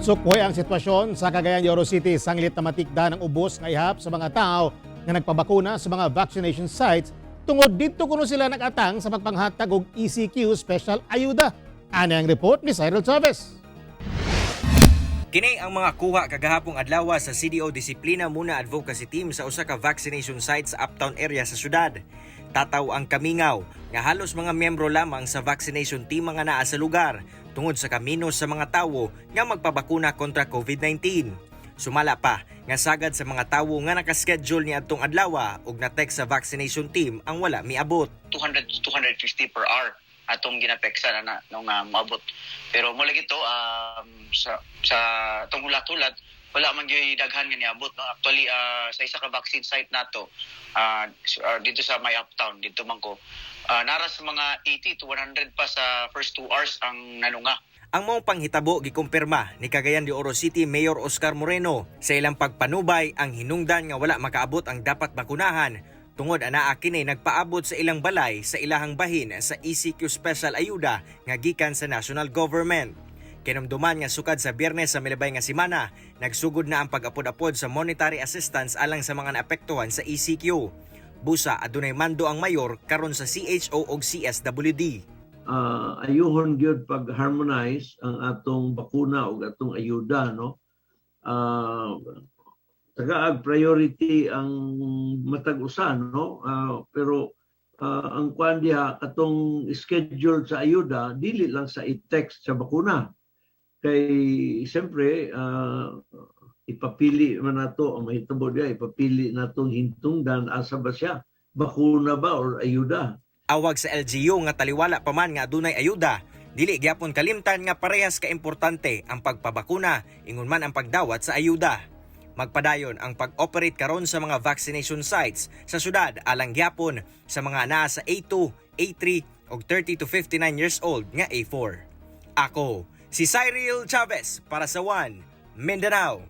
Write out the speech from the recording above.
Sukpoy ang sitwasyon sa Cagayan de Oro City, sanglit na matikda ng ubos nga ihap sa mga tao nga nagpabakuna sa mga vaccination sites tungod didto kuno sila nagatang sa pagpanghatag og ECQ special ayuda. Ani ang report ni Cyril Chavez. Kini ang mga kuha kagahapong adlaw sa CDO Disiplina Muna Advocacy Team sa usa ka vaccination site sa Uptown area sa syudad. Tataw ang kamingaw nga halos mga miyembro lamang sa vaccination team nga naa sa lugar tungod sa kamino sa mga tawo nga magpabakuna kontra COVID-19. Sumala pa nga sagad sa mga tawo nga nakaschedule ni adtong adlaw ug na-text sa vaccination team ang wala miabot. 200 to 250 per hour atong ginapeksa na, na nung moabot. Pero mo lagi to sa sa tong hulat-hulat, wala man gyud daghan nga niabot, no. Actually, sa isa ka vaccine site nato dito sa may Uptown dito man ko nara sa mga 80 to 100 pa sa first 2 hours ang nanunga. Ang maong panghitabo gikumpirma ni Cagayan de Oro City Mayor Oscar Moreno sa ilang pagpanubay ang hinungdan nga wala makaabot ang dapat bakunahan tungod anaa kini nagpaabot sa ilang balay sa ilahang bahin sa ECQ Special Ayuda nga gikan sa national government. Kinumduman nga sukad sa Biyernes sa milabay nga semana, nagsugod na ang pag-apod-apod sa monetary assistance alang sa mga naapektuhan sa ECQ. Busa adunay mando ang mayor karon sa CHO og CSWD. Ayuhon gyud pag-harmonize ang atong bakuna ug atong ayuda, no. Tagaag priority ang matag usa, no. Pero ang kuan diha, katong schedule sa ayuda, dili lang sa i-text sa bakuna kay siyempre ipapili man nato ang mahitabo diha, ipapili natong hintungdan asa ba siya, bakuna ba or ayuda. Awag sa LGU nga taliwala pa man nga adunay ayuda, dili gyapon kalimtan nga parehas ka importante ang pagpabakuna ingon man ang pagdawat sa ayuda. Magpadayon ang pag-operate karon sa mga vaccination sites sa syudad alang gyapon sa mga naa sa A2, A3 ug 30 to 59 years old nga A4. Ako, si Cyril Chavez para sa One Mindanao.